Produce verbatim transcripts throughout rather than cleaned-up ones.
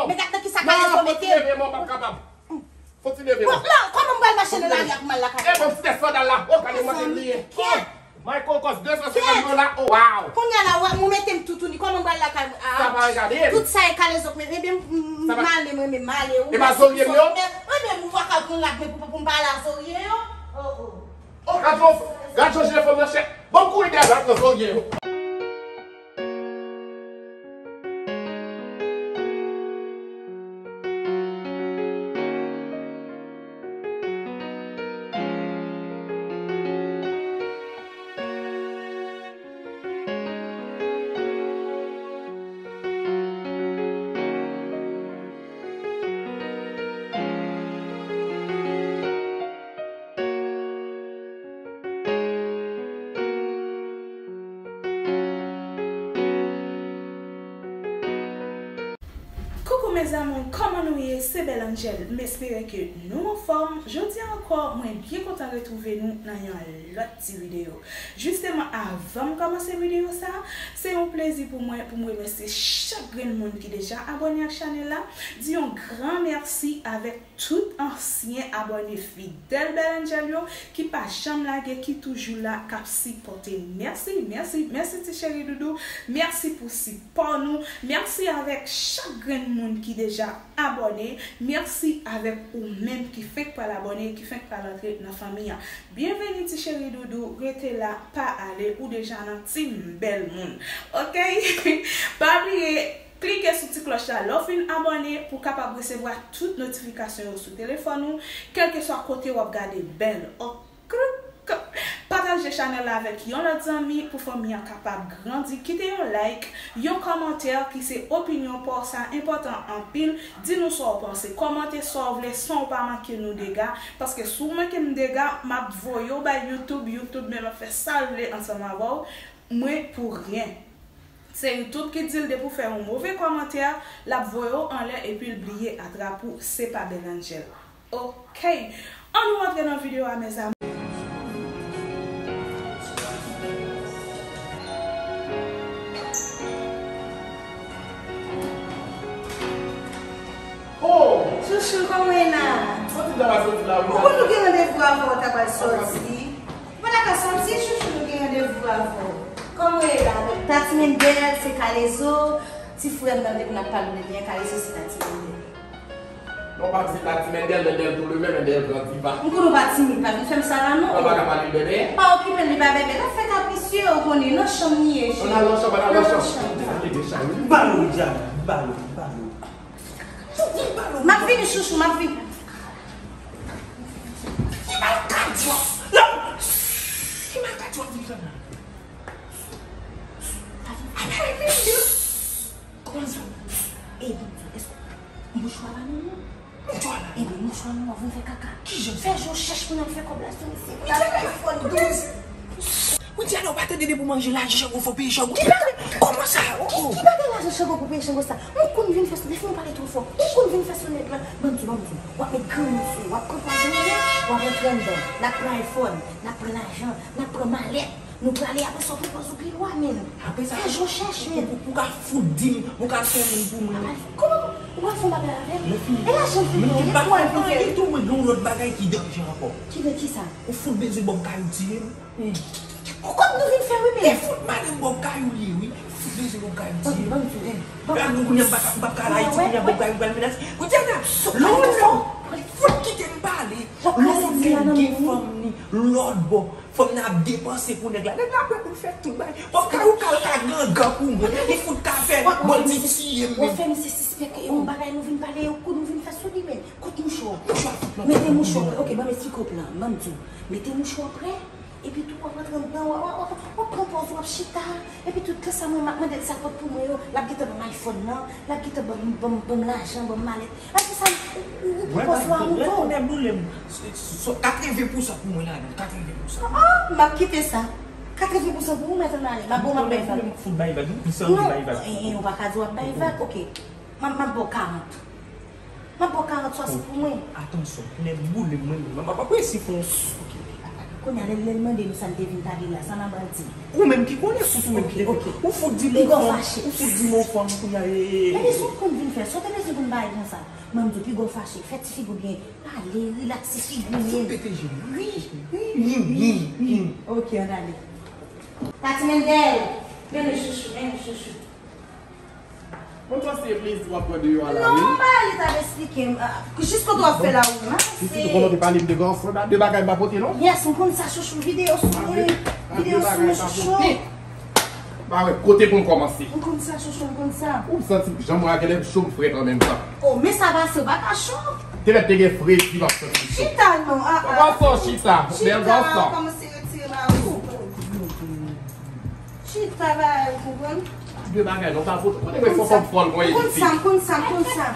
Men gad nan kisa Kalezo mete m. Non, fò ti leve m, mwen p ap kapab. Fò ti leve m. Bon, la, kòman m pral mache nan lari a pou m al lakay? E bon, ti tèt sandal la. O, gade mwen te bliye. Michael Kors, de san senkant dola. O, wow. Kounye a la, w mete m toutouni. Kòman m pral lakay? Sa pa regade m. Tout sa e Kalezo k mete. Ebyen, m ale, mwen menm, m ale. E pa zorye m yo? Mwen menm, ou pa ka pran rad mwen pou, pou m pale a zorye yo? O, o. O, gad jan, gad jan je fanm nan chè. Bon, kouri dèyè, gad jan zorye yo. Koukou mes amours, kòman nou ye? Se Belle Angel. M espere ke nou anfòm. Jodi a ankò, mwen byen kontan retwouve nou nan yon lòt ti videyo. Jisteman, avan m kòmanse videyo sa, se yon plezi pou mwen pou m remèsye chak grenn moun ki deja abòne ak chanèl la. Di yon gran mèsi avèk tout ansyen abòne fidèl Belle Angel yo ki pa janm lage, ki toujou la, k ap sipòte m. Mèsi, mèsi, mèsi ti cheri doudou. Mèsi pou sipò nou. Mèsi avèk chak grenn moun ki deja abòne. Mèsi avèk ou menm ki fenk pral abòne, ki fenk pral antre nan fanmi an. Byenveni ti cheri doudou, rete la, pa ale, ou deja nan team bèl moun. Oke? Pa bliye, klike sou ti klòch la lè w fin abòne pou w kapab resevwa tout notifikasyon yo sou telefòn ou, kèlkeswa kote w ap gade bèl. Oke? Pataje chanèl la avèk yon lòt zanmi pou fanmi an kapab grandi. Kite yon like, yon kòmantè ki se opinyon pa w, sa enpòtan anpil. Di nou sa w panse. Kòmante sa w vle san w pa manke nou dega. Paske si w manke m dega, m ap voye w bay YouTube, YouTube menm ap fè sa l vle ansanm avè w. Mwen pou ryen. Se YouTube ki di l depi w fè yon move kòmantè, l ap voye w anlè epi l bliye atrap ou, se pa Belle Angel. Oke, ann nou rantre nan videyo a mes amours. Oh! Chouchou, kòman w ye la? Soti la, soti la, wi. Ou konn nou gen randevou avè w, w ta pral soti. Ou pa ta ka soti, chouchou, nou gen randevou avè w. Kòman w ye la? Donk, Tati Mendel, se Kalezo, ti frè m nan, depi n ap pale de byen, Kalezo se Tati Mendel. Non, pa di Tati Mendel, Mendel tou le menm, Mendel gran diva. M konnen w pa timid, pa vin fè m sa la, non. Ou pa ka pale bèbè? Pa okipe l, li pa bèbè. L ap fè kapris yo, ou konnen, nan chanm li ye, cheri. Ann al nan chanm, ann al nan chanm. Ann al nan chanm. M ba l, Diana, m ba l, m ba l. M ap vini, chouchou, m ap vini. Ki mal kadyo! Ki mal kadyo ap vin fè la? Apa vin. Kòman sa? E, bon, èske mouchwa la nan men w? Mouchwa la. Ebyen, mouchwa nan men w, vin fè kaka. Kijan sa? Fè je w chèch pou n al fè kòb la sou misye. Pou n al fè iPhone douz. Widiana, ou pa tande depi w manje lajan Chango fò peye Chango. Ki bagay? Kòman sa? Ki, ki bagay lajan Chango pou peye Chango sa? Mwen konn vin fè sou, depi w pale twò fò. Ou konn vin fè sou nèg la. Ban m di w, ban m di w. W ap met grenn sou, w ap pran pwazonnen, w ap rantre anndan. N ap pran iPhone, n ap pran lajan, n ap pran malèt. Nou prale apre sa, w pran pòz ou pi lwa, menn. Apre sa, fè je w chèch, menn. Ou, ou, ou ka fout di m, ou ka fè moun pou mwen. Apa, kòman ou pral fè yon bagay avè m? E lajan m fin gen, e pou al pou fè. Menm tou, mwen gen yon lòt bagay ki danje ankò. Ki de kisa? Ou fout bezwen Bob Kayou tiye m. Kot nou vin fè wi, men? E fout madanm Bob Kayou li ye wi. Fout bezwen Bob Kayou tiye. Ban m di w, ban m di w. Gad nou kounye a m pa ka, m p ap ka al Ayiti kounye a Bob Kayou pral menase. Widiana, lè w lè fout kite m pale. Lè w nèg gen fanm ni lòt bò. Fanm nan ap depanse pou nèg la. Nèg la prè pou l fè tout bagay. Bob Kayou ka al ka gangan pou mwen. Li fout ka fè bandi tiye m menm. W ap fè misye sispèk e yon bagay nou vin pale, yon kou nou vin fè sou li, men. Kot mouchwa w? Mouchwa fout nan. Mete mouchwa w. Ok, ban m esplike w plan. Ban m di w. Mete mouchwa w prè. Epi tou w ap rantre anndan, w ap, w ap, w ap pran pòz ou, w ap chita. Epi tou, lè sa mwen, m ap mande l sa pote pou mwen yo, l ap gentan ban m iPhone nan, l ap gentan ban m, ban m, ban m lajan, ban m malèt. Èske sa, ou, ou, ou pran pòz ou a mouton? Lè boule m, katreven pousan pou mwen ladan, katreven pousan. Ah, m ap kite sa. Katreven pousan pou ou, mèt ann ale. M ap ba w, m ap bay vag. Lè boule m, fout bay vag, wi. Misye anvi bay vag. Non, eh, eh, ou pa ka di w ap bay vag, ok. M ap, m ap ba w karant. M ap ba w karant swasan pou mwen. Atansyon, nèg boule m mwen menm. M ap, ap resi fè yon s-, ok. Kounye a, lè, lè l mande nou sa n te vin pale la, sa n a ba l di? Ou menm ki konnen sous, ou menm ki te fè. Ok, ok. Ou fout di m on fanm, ou fout di m on fanm, kounye a, e, e, e. Men se w konn vin fè, sa w te bezwen konn bay konsa. Manmi di w, piga w fache, fè ti figi w byen, pale, rilakse figi w. Fout pete je m. Wi, wi, wi, wi. Ok, ann ale. Tati Mendel, men nou chouchou, men nou chouchou. Mwen panse e plezi w ap pran deyò a la, wi. Non, ba li t ap esplike m, ah, jis kote w ap fè la, wi, m ap pase. Pitit, ou konnen w te pale m de gason, de bagay m pa pote, non? Yes, m konn sa, chouchou, videyo sou mwen, videyo sou mwen, chouchou. Ba wè, kote pou m kòmanse? M konn sa, chouchou, m konn sa. Ou santi jan mwen a genlè m cho m frèt an menm tan. Oh, men sa pase, ou pa ka cho. Te lè te gen fredi m ap santi cho. Chita non, ah, ah. Gason chita, bèl gason. Chita, kòmanse retire mari sou tou. Chita, ba, ou konprann? De bagay, non, pa foto. Kote mwen fò fanm fòl mwen ye isit? Konn sa, konn sa, konn sa.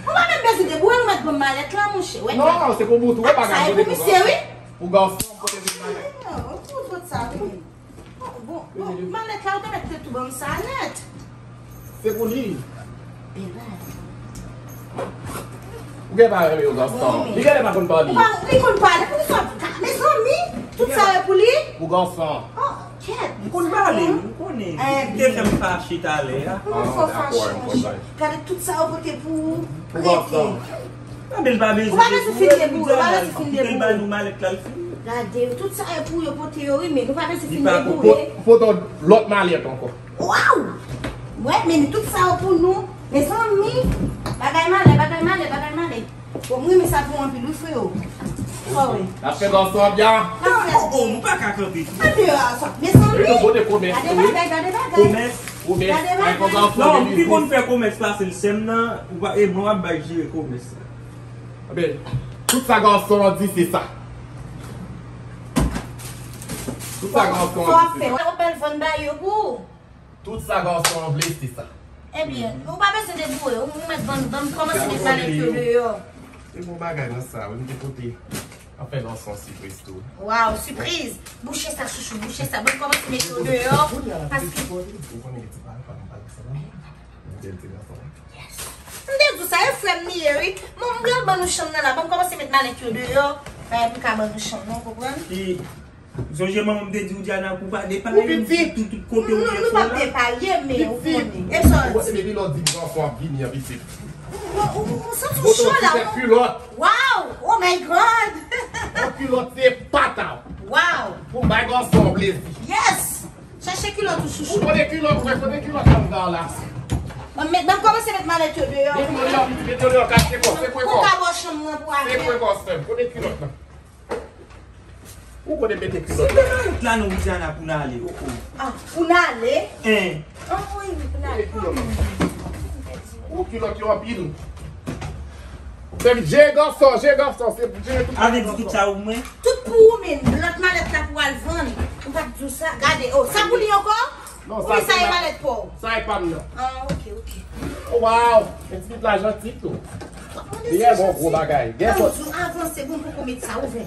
Ou pa menm bezwen deboure, ou mèt ban m malèt la, monchè. Wè. Non, se pou bout, wè bagay. Sa e pou misye, wi. Pou gason, kote vin malèt. Non, ou fout sa, wi. Bon, bon, bon, malèt la, ou te mèt te tou ban m sa nèt. Se pou li. Bèl bagay. Ou gen pa renmen yon gason. Li genlè pa konn pale. Ou pa, li konn pale, poukisa w ap ka, mezanmi, tout sa yo pou li? Pou gason. Oh, kèt. M konn pale, m konnen. Eh, li te fè m fache talè a. Ou fò fache, monchè. Gade tout sa yo pote pou ou. Pou gason. Anben, l pa bezwen. Ou pa bezwen fin deboure, ou pa bezwen fin deboure. Kite l ba nou malèt la, l fini. Gade, tout sa yo pou yo pote yo, wi, men nou pa bezwen fin deboure. Li pa pou, pou, pou ton lòt malèt ankò. Waw! Wè, men tout sa yo pou nou. Mezanmi, bagay malè, bagay malè, bagay malè. Bon, m renmen sa pou anpil, wi, freyo. Fò, wi. N ap fè gason an byen. N ap fè byen. Oh, oh, nou pa ka kanpe. An deyò a sa. Mezanmi, gade bagay, gade bagay. Komès. Komès. Gade bagay. Non, m pi konn fè komès pase l sè m nan. Ou pa, e mwen w ap bay jere komès la. Anben, tout sa gason an di, se sa. Tout sa gason an di, se sa. Sa w ap fè, w ap al vann bagay yo pou ou. Tout sa gason an vle, se sa. Ebyen, ou pa bezwen deboure, ou mèt ban, ban m kòmanse met malèt yo deyò. Se bon bagay nan sa, wi, m te pote. Anfen, non, se yon sipriz tou. Waw, sipriz! Bouche sa, chouchou, bouche sa. Ban m kòmanse met yo deyò, paske. Ou konnen ki ti pale, pa m pale sa la. Bèl ti gason. Yes. M te di w sa, e frè m li ye, wi. Bon, m pral ban nou chanm nan la. Ban m kòmanse met malèt yo deyò. Bagay pou m ka ban nou chanm nan, ou konprann? Sonje manman m te di w, Diana, pou pa depaye m, tout, tout kote w ye fè la. Nou p ap depaye, men ou konnen. E sa w di? Ou konnen depi lè w di m gason ap vini an pitit. Ou, ou, ou santi w cho la, ou. Kilòt. Wow! Oh my God! Yon kilòt se pa ta w. Wow! Pou m bay gason plezi. Yes! Chache kilòt ou chouchou. Ou konnen kilòt, ou wè kote kilòt la m ba w la. Ban m met, ban m kòmanse met malèt yo deyò. Met yo deyò, pitit, met yo deyò, kache kò, se pwen kò. Pou ka bò chanm nan pou avè. Se pwen kò, sè m. Kote kilòt la? Ou konnen mete kilòt la. Site malèt la non, Diana, pou n ale, oh, oh. Ah, pou n ale? Hein. Ah, wi, wi, pou n ale. Mete kilòt la. Ou kilòt yo anpil. Fè m je gason, je gason, se je tout. Avè di tout sa ou mwen? Tout pou ou, men lòt malèt la pou al vann. Ou pa t di w sa. Gade, oh, sa pou li ankò? Non, sa se malèt pa w. Sa e pa m nan. Ah, ok, ok. Oh, wow! Men ti pitit la janti tou. Li gen bon gwo bagay. Gen sòt. Avanse, bon, poko met sa ouvè.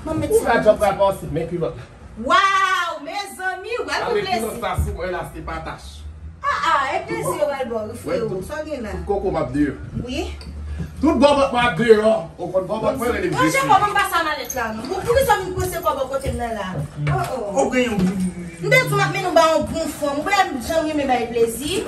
Mwen met sa. Ou pa janm pral panse, men kilòt la. Wow, mezanmi, ou pral pran plezi. Avèk kilòt sa sou mwen la, se pa tach. Ah, ah, e plezi yo pral ba w, wi, freo. Sa w gen la? Tout koko m ap deyò. Wi. Tout bòbòt mwen ap deyò. Ou konn bòbòt mwen rele m Jezi. Manje kòb, m pa sa malèt la non. Bon, poukisa w vin pwese kòb bò kote m nan la? Oh, oh. Ou gen yon. M te di w m ap mennen w ba yon bon fanm. Ou wè jan m renmen bay plezi.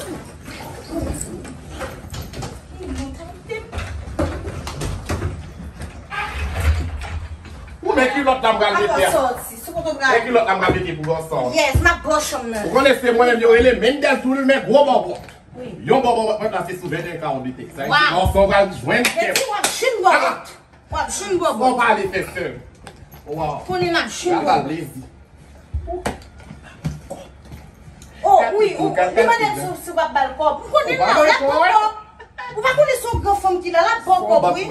Ou men kilòt la m pral mete a. Soti, sou kote w pral. Men kilòt la m pral mete pou gason. Yes, m ap ba w chanm nan. Ou konnen se mwen menm yo rele Mendel tou, men gwo bòbòt. Wi. Yon bò bò mwen plase sou venteyen ka w lite. Sa vle di gason pral jwenn kè. Mèsi, w ap jwenn bòbòt. W ap jwenn bòbòt. Fò pale fè sè m. Wow. Konnen n ap jwenn bòbòt. Pral ba l plezi. Oh, wi, ou, ou mande si, si w ap ba l kòb. M konnen l la, l ap ba w kòb. Ou pa konnen se yon gran fanm ki la, l ap ba w kòb, wi.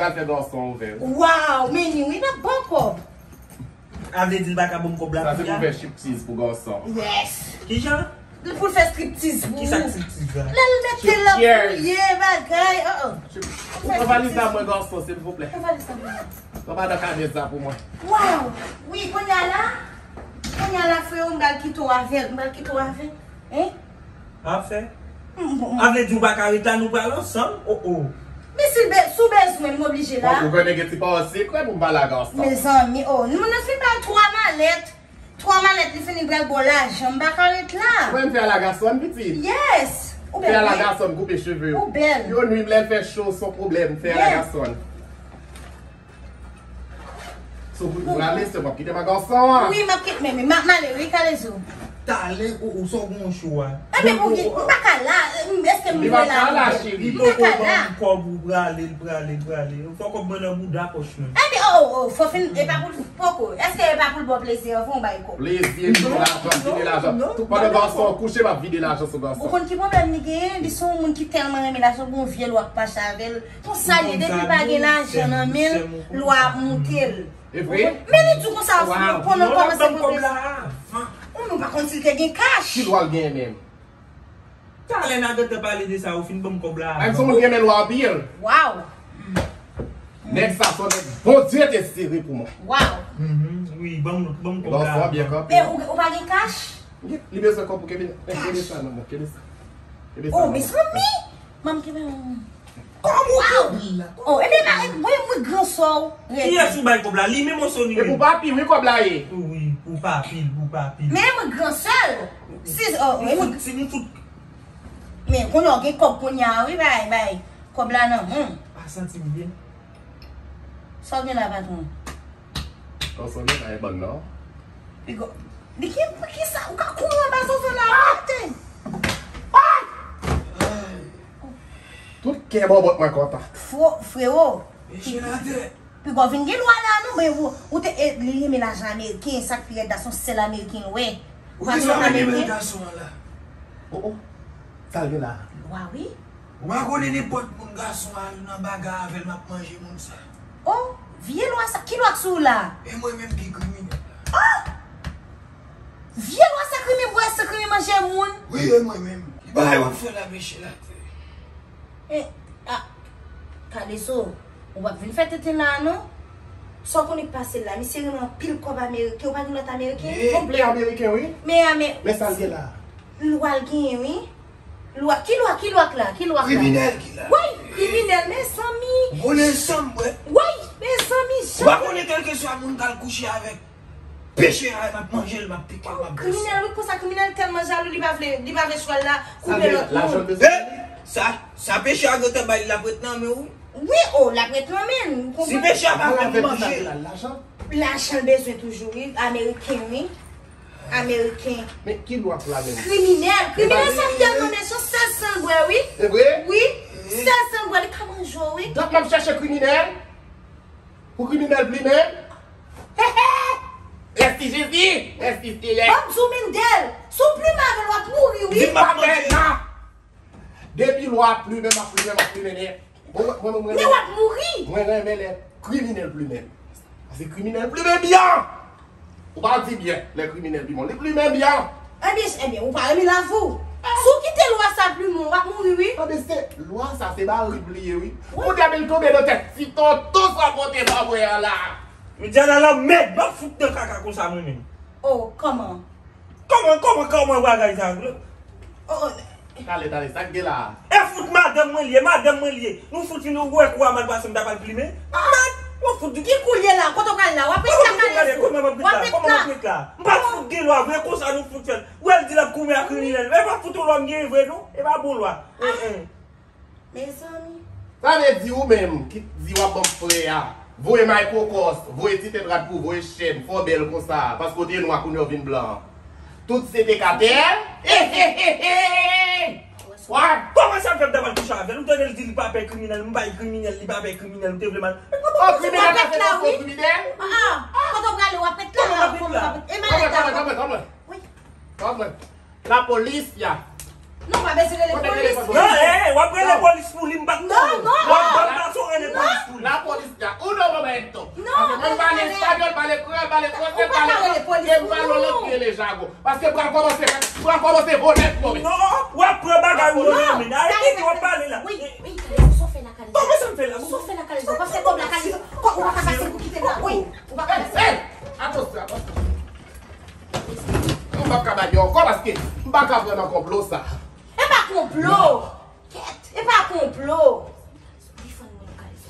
Wow, men wi, l ap ba w kòb. A vle di l pa ka ban m kòb la kounye a? Sa se pou fè striptease pou gason. Yes. Kijan? Li pou l fè striptease pou ou. Kisa striptease la? Lè l mete l ap touye bagay, oh, oh. Ou pran valiz la mwen gason, silvouplè. Pran valiz la pou mwen. Pran madan Kanèz la pou mwen. Wow! Wi, kounye a la, kounye a la, freo, m pral kite w avè l, m pral kite w avè l. Hein? Afè? A vle di w pa ka ret la, nou pral ansanm? Oh, oh. Men si l be-, si w bezwen. Mwen m oblije la. Ou konnen gen ti pawòl sekrè pou m pale a gason. Mezanmi, oh, nou, nou fin bay twa malèt. Twa malèt, li fini pral ba w lajan, m pa ka ret la. Mwen m fè a la gason, pitit. Yes. Ou bèl, wi. Fè a la gason, koupe cheve yo. Ou bèl. Yo nwi m lè l fè cho, se yon pwoblèm. Fè a la gason. So, pou, pou rale, se w ap kite m a gason an. Wi, m ap kite, men, men, m ap male, wi, Kalezo. Talè, ou, ou sògou yon cho a. Enben, ou, ou, ou pa ka la, èske m vle la, cheri? M pa ka la. Kòb ou prale, l prale, l prale. Fò kòb mwen nan bouda pòch mwen. Enben, oh, oh, oh, fò fin, e pa pou l, poko. Èske e pa pou l ba w plezi an, fò w bay kòb? Plezi, epi lajan, vide lajan. Tout pandan gason an kouche, m ap vide lajan sou gason. Ou konn ki pwoblèm li genyen? Li se yon moun ki tèlman renmen lajan, gon vye lwa k mache avè l. Konsa l ye, depi pa gen lajan nan men l, lwa ap moute l. E vre? Men li di w konsa, pandan l kòmanse pran plezi. Ou nou pa konn si l te gen kach. Ki lwa l genyen menm? Talè n a gentan pale de sa, ou fin ban m kòb la. Ay, se yon moun ki renmen lwa anpil. Waw. Nèg sa, se yon nèg Bondye te sere pou mwen. Waw. Wi, ban m, ban m kòb la. Bon, fò byen kanpe. Men ou, ou pa gen kach? Li bezwen kòb pou kenbe, kenbe sa nan men, kenbe sa. Kenbe sa nan men. Oh, mezanmi! Manm kenbe yon. Kòm ou te di la. Oh, ebyen, mwen, mwen gran sè w. Kiyès ou bay kòb la? Li menm osnon li menm? E pou papi, wi, kòb la ye. Wi, pou papi, pou papi. Men mwen gran sè l. Si, oh, si m fout, si m fout. Men kounye a w gen kòb kounye a, wi, bay, bay. Kòb la nan men w. Pa santi m byen. Sa w gen la, patwon? Kòb sa w gen la, e bann nan. Pigo. Li gen pou ki sa? Ou ka kouri anba zozo la, ou mete. Tout kè bòbòt mwen kontan. Fwo, frewo. Mesye latè. Pigo vin gen lwa la, non, men ou, ou te, e, li renmen lajan ameriken, sa k pi rèd la, se yon sèl ameriken l wè. Ou pa se yon ameriken? Gason an la. Oh, oh. Sa l gen la? Lwa, wi. Ou pa konnen nenpòt moun gason al nan bagay avè l, m ap manje moun sa. Oh, vye lwa sa, ki lwa k sou ou la? E mwen menm ki kriminèl la. Oh! Vye lwa sa, krimen bwè san krimen manje moun. Wi, e mwen menm. Ki bagay w ap fè la, mesye latè? E, a, Kalezo, ou p ap vin fè tenten la, non? Sa w konnen k pase l la, misye renmen anpil kòb ameriken, ou pa gen lòt ameriken? Konplè ameriken, wi. Men, a, men, men sa l gen la? Lwa l genyen, wi. Lwa, ki lwa, ki lwa k la? Ki lwa k la? Kriminèl ki la. Woy, kriminèl, mezanmi. Ou konnen san m bwè. Woy, mezanmi, jan. Ou pa konnen kèlkeswa moun k al kouche avèk peche a, m ap manje l, m ap pike l, m ap bwè san. Kriminèl, wi, konsa kriminèl tèlman jalou, li pa vle, li pa vle chwal la koupe lòt moun. Lajan l bezwen. E, sa, sa peche a gentan bay, l ap ret nan men w. Wi, o, l ap ret nan men l, ou konprann? Si peche a pa vle manje l. Lajan l bezwen toujou, wi, ameriken, wi. Ameriken. Men ki lwa k la menm? Kriminèl. Kriminèl sa k tèlman mechan, sèl san l bwè, wi. E vre? Wi. Sèl san l bwè, li ka manje w, wi. Donk m ap chèche kriminèl? Pou kriminèl plimen? Mèsi Jezi! Mèsi Seyè! Ban m di w, Mindèl, si w plimen avè l, w ap mouri, wi. Di m pa fè nan! Depi lwa ap plimen, m ap plimen, m ap plimen nèt. Mwen, mwen, mwen, men w ap mouri! Mwen renmen lè kriminèl plimen. Paske kriminèl plimen byen! Ou pa di byen, lè kriminèl plimen w. Li plimen byen! Ebyen, ebyen, ou pa renmen lavi w. Si w kite lwa sa plimen w, w ap mouri, wi. Ebyen, se lwa sa, se ba rib li ye, wi. Wi. Ou te ap vin tonbe nan tèt ti tonton sa w pote ba mwen an la. Medya nan lanmèd, m ap fout nan kaka konsa mwen menm. O, kòman? Kòman, kòman, kòman bagay sa? O, o. Talè, talè, sa k gen la a? E fout madanm mwen li ye, madanm mwen li ye. Nou fout, nou wè kou a mal pase, m ta pral plimen. Mèd, nou fout. Ki kou l ye la? Kote w pral la? W ap ret la, Kalezo. Kòman m ap ret la? Kòman m ap ret la? M pa t fout gen lwa vre, konsa nou fout fè l. Ou wè l di l ap goumen ak kriminèl. E pa fout yon lwa m genyen vre, non. E pa bon lwa. Mezanmi. Sa vle di ou menm ki di w ap ban m frè a, voye maykokòs, voye ti tèt rad pou voye chèn, fè w bèl konsa, paske w te nwa kounye a w vin blan. Tout se te katè. Why? Kòman sa fè m ta pral kouche avè l? Ou tande l di li pa pè kriminèl, m bay kriminèl, li pa pè kriminèl, ou te vle mal. O, kriminèl ka fè gason kriminèl? Kote w prale, w ap ret la? Kòman w ap ret la? E malèt la? Kòman, kòman, kòman, kòman? Wi. Kòman? Lapolis ya. Non, pa bezwen rele polis. Non, eh, w ap rele polis pou li, m pa t konnen. Non, non. W ap ban gason rele polis pou li. Lapolis ya. Un momento. Non, paske mwen pale espanyòl, pale kreyòl, pale fransè, pale anglè, m pale yon lòt ki rele jagon. Paske pral kòmanse, pral kòmanse volè pou mwen. Non, w ap pran bagay ou nan men. Arete, w ap pale la. Wi, wi, Kalezo, sa w fè la, Kalezo? Kòman sa m fè la? Sa w fè la, Kalezo? Paske kòb la, Kalezo. Kòb ou pa ka pase pou kite l la. Wi, ou pa ka pase. Hey, hey, attention, attention. M p ap ka bay yo ankò paske m pa ka pran nan konplo sa. E pa konplo! Kèt, e pa konplo! Defann mwen, Kalezo.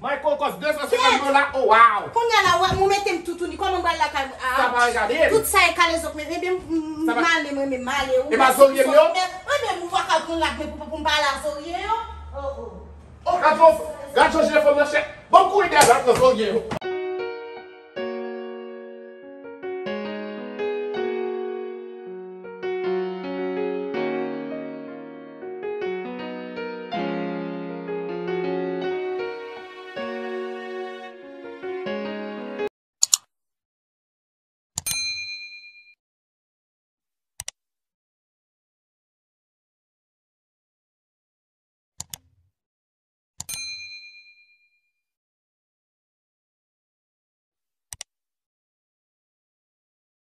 Michael kòs de san senkant dola, oh wow. Kounye a la, ou mete m toutouni, kòman m pral lakay mwen? Ah, sa pa regade m. Tout sa e kalezo k men, ebyen, m, m, m ale, mwen menm, m ale. E pa zorye m yo? Mwen menm, ou pa ka pran rad mwen pou, pou m pa ale a zorye yo? Oh, oh. Oh, gad jan, gad jan je fanm nan chèk. Ban m kouri dèyè rad nan zorye yo.